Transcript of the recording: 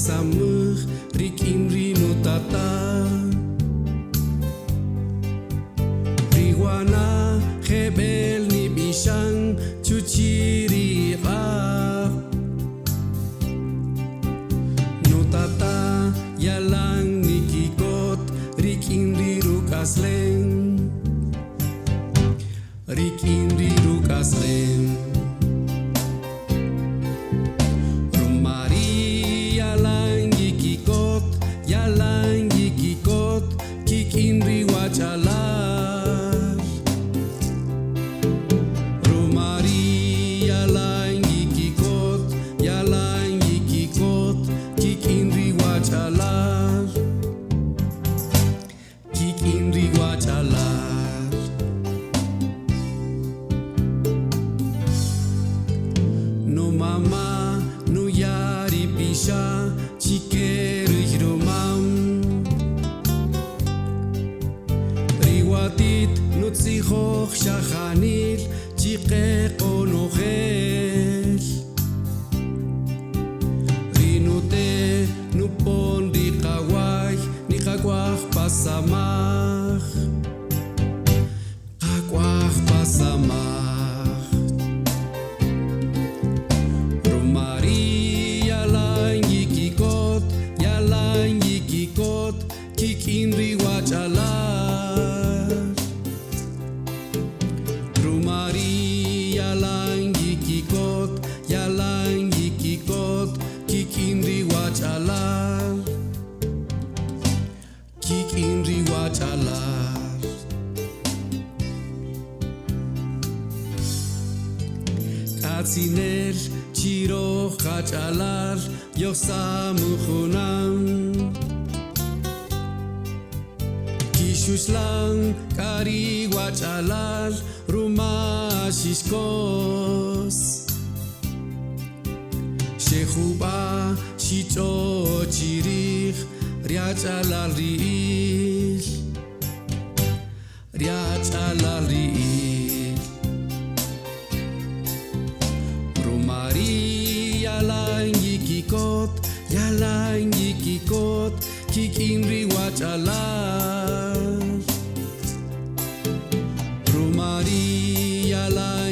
Yisamej rik'in ri nutata'. Ri wana' jeb'ël nib'ixan chuchi' ri q'aq'. Nutata' yalan nikikot rik'in ri ruk'aslem. Rik'in ri ruk'aslem. Ruma ri' yalan yikikot, yalan yikikot kik'in ri wach'alal. Ruma ri' yalan yikikot, yalan yikikot kik'in ri wach'alal. Kik'in ri wach'alal. Numama' nuya' ri pixa' chi ke ri rumam. Ri watit nutzijoj xajanil chi qe qonojel. Ri nute' nupon ri qaway niqak'waj pa samaj. Qak'waj pa samaj. Ruma ri' yalan yikikot, yalan yikikot kik'in ri wach'alal. Ruma ri' yalan yikikot, yalan yikikot kik'in ri wach'alal. Kik'in ri wach'alal. K'atzinel chi röj qach'alal yojsamäj junan. Kixuxlan k'a ri wach'alal ruma xixkos. Xe jub'a' xich'o chi rij ri ach'alal ri'ïl. Ri ach'alal ri'ïl. Ruma ri' yalan yikikot, yalan yikikot kik'in ri wach'alal. Ruma ri' yalan.